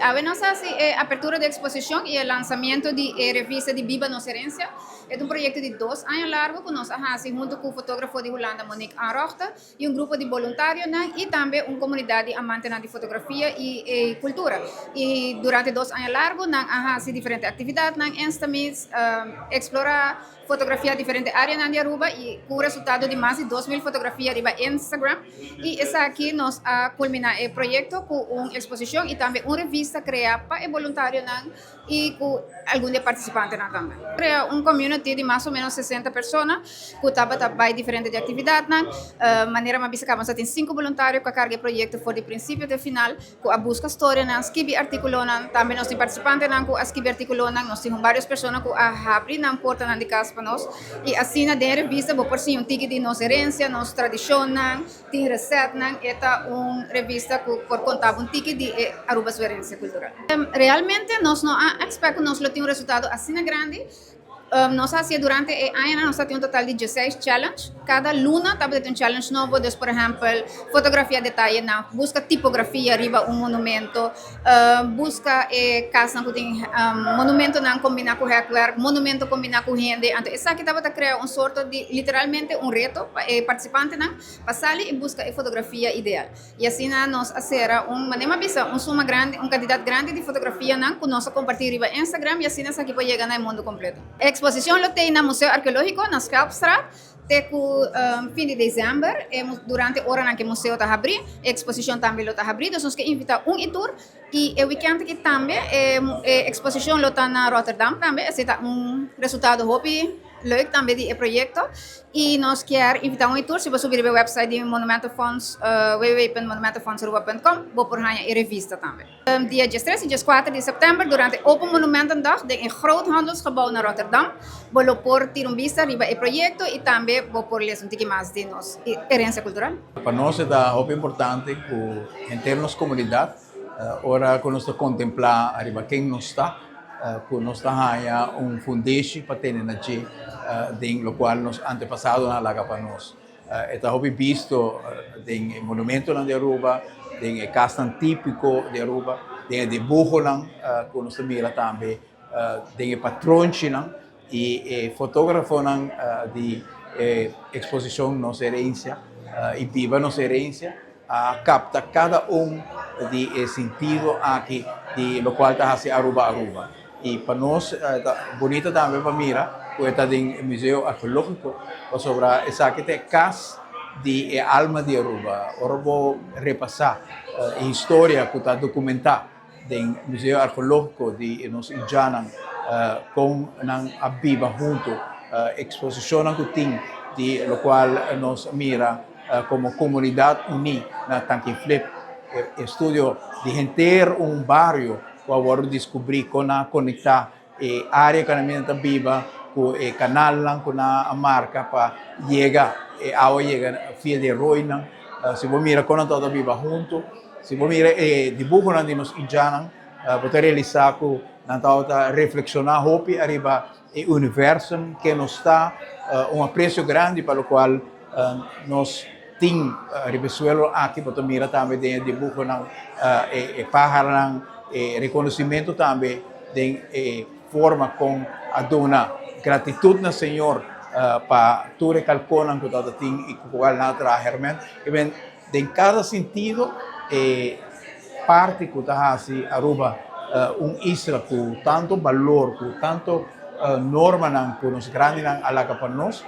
awe nos a haci e apertura di exposicion y e lanzamiento di e revista di Biba Nos Herencia. E ta un proyecto di 2 aña largo cu nos a haci hunto cu fotografo di Hulanda Monique Anrochte y un grupo di voluntarionan y tambe un comunidad di amantenan di fotografia y cultura. Y durante 2 aña largo nan a haci diferente actividadnan, Instameets, explora fotografia diferente areanan di Aruba y cu resultado di mas di 2000 fotografia riba Instagram. Y esaki nos a culmina e proyecto cu un exposicion y tambe un revista crea pa e voluntarionan y cu algun di e participantenan tambe. Crea un community di mas o menos 60 persona cu tabata bay diferente di actividadnan. Manera m'a bisa caba, nos tin cinco voluntario cu a carga e proyecto for di principio te final, cu a busca historianan, skirbi articulonan. Tambe nos tin participantenan cu a skirbi articulonan. Nos tin varios persona cu a habri nan portanan di cas pa nos. Y asina den revista bo por siña un tiki di nos herencia, nos tradicionnan, tin receptnan. E ta un revista cu por conta un tiki di Aruba su herencia cultural. Realmente nos no a expect cu nos lo tin un resultado asina grandi. Nos a haci durante e aña, nos tin un total di 16 challenge. Cada luna tabata un challenge nobo, dus por ehempel, fotografia detaye na, busca tipografia riba un monumento, busca cas cu tin monumentonan combina cu hekwerk, monumento combina cu hende. Anto, esaki tabata crea un sorto di literalmente un reto pa e participantenan pa sali y busca e fotografia ideal. Y asina nos a sera un, manera bisa, un suma grandi, un cantidad grandi di fotografianan cu nos a comparti riba Instagram y asina esaki por yega na mundo completo. Exposicion lo tin na Museo Arqueologico na Schelpstraat te cu fin di december, durante ora cu e museo ta habri, exposicion tambe lo ta habri, dus nos kier invita un y tur. Y e weekend aki tambe, e exposicion lo ta na Rotterdam tambe, esey ta un resultado hopi leuk tambe di e proyecto. Y nos kier invita un y tur, si bo subi e website di Monumentenfonds, www.monumentenfondsaruba.com, bo por haña e revista tambe. Dia 13 y 14 di september, durante Open Monumentendag, den Groothandelsgebouw na Rotterdam, bo lo por tira un bista riba e proyecto y tambe bo por lesa un tiki mas di nos herencia cultural. Pa nos ta hopi importante cu henter nos comunidad, ora cu nos ta contempla ariba ken nos ta, cu nos ta haya un fundeshi pa tene na dje, den locual nos antepasadonan a laga pa nos. E ta hopi bisto den monumentonan di Aruba, den e casnan tipico di Aruba, den e dibuhonan cu nos ta mira tambe, den e patronchinan y e fotografonan di exposicion Nos Herencia y Biba Nos Herencia a capta cada un di e sentido aki di locual ta haci Aruba Aruba. Y pa nos ta bonito tambe pa mira cu ta den Museo Arqueologico, pasobra esaki ta e cas di e alma di Aruba. Ora bo repasa e historia cu ta documenta den Museo Arqueologico di nos indjannan, con nan a biba hunto, exposicionnan cu tin di locual nos mira como comunidad uni na Tanki Flip, estudio di henter un bario cu a wordo descubri con a conecta e area cu nan ta biba cu e canalnan cu nan a marca pa yega e awa yega via di rooinan. Si bo mira con nan ta biba hunto, si bo mira e dibuhonan di nos indjannan, bo ta realisa cu nan ta reflexiona hopi ariba e universo cu nos ta, un aprecio grandi pa locual nos tin riba e suelo aki. Bo ta mira tambe den e dibuhonan e pájaronan, e reconocimento tambe den e forma con a duna gratitud na Señor pa tur e calconan cu ta tin y cu cual nan a traha herment. Y ben, den cada sentido e parti cu ta haci Aruba un isla cu tanto balor, cu tanto normanan cu nos grandinan a laga pa nos,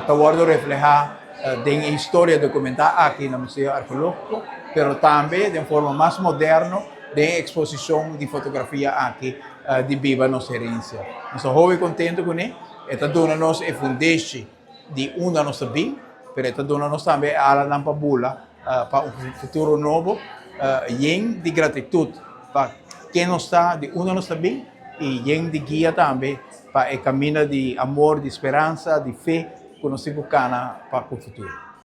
ta wordo refleha den e historia documenta aki na Museo Arqueologico, pero tambe den forma mas moderno den exposicion di fotografia aki di Biba Nos Herencia. Nos ta hopi contento cu ne, e ta duna nos e fundeshi di unda nos ta bin, pero e ta duna nos tambe e alanan pa bula pa un futuro nobo, yen di gratitud pa ken nos ta, di unda nos ta bin, y yen di guia tambe pa e camino di amor, di speransa, di fe cu nos tin cu cana pa e futuro.